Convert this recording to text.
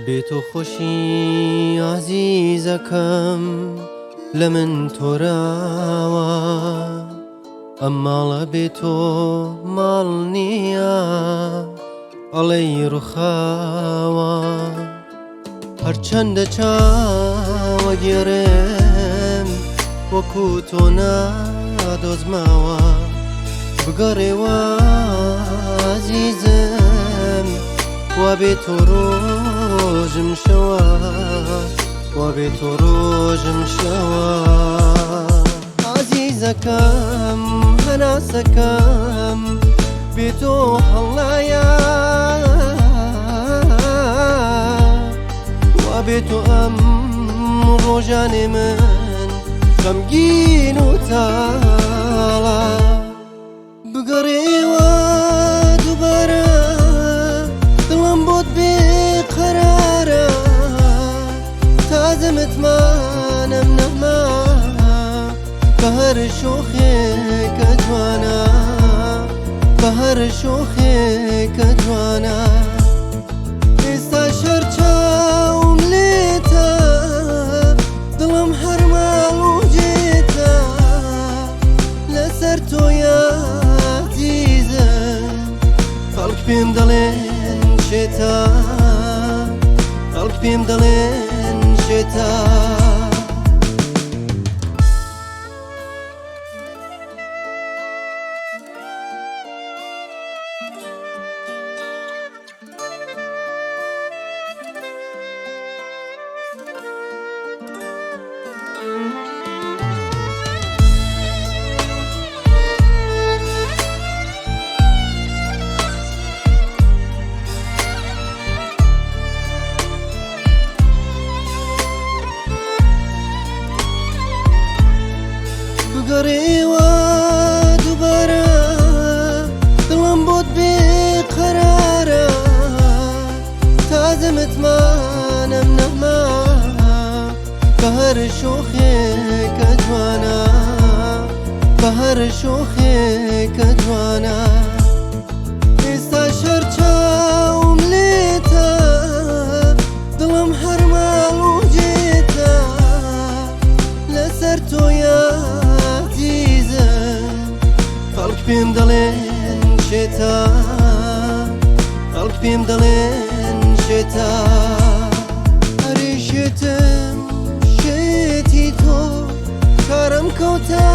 بێ تۆ خۆشی ئازیزەکەم لە من تۆراوە ئەم ماڵە بێ تۆ ماڵ نییە ئەڵێی ڕوخاوە هەرچەندە چاوە گێڕێم وەکو تۆ نادۆزمەوە بگەڕێوە ئازیزم وا بێ تۆ ڕۆژم شەوە وا بێ تۆ ڕۆژم شەوە ئازیزەکەم هەناسەکەم بێ تۆ هەڵنایە وا بێ تۆ ئەم ڕۆژانێ من غەمگین و تاڵە بگەڕێوە دووبارە دڵم بۆت بێقەرارە تازە متمانەم نەما بە هەر شۆخێکە جوانە بە هەر شۆخێکە جوانە ئێستا شەر چاوم لێتە دڵم هەر ماڵ و جێتە لەسەر تۆیا عەزیزم خەڵک پێم دەڵێن شێتە خەڵک پێم دەڵێن شێتە. بگەڕێوە دووبارە دڵم بۆت بێقەرارە تازە متمانەم نەما بە هەر شۆخێکە جوانە بە هەر شۆخێکە جوانە ئێستا شەر چاوم لێتە دڵم هەر ماڵ و جێتە لەسەر تۆیا عەزیزم خەڵک پێم دەڵێن شێتە خەڵک پێم دەڵێن شێتە ئەرێ شێتم شێتی تۆ کارم کەوتە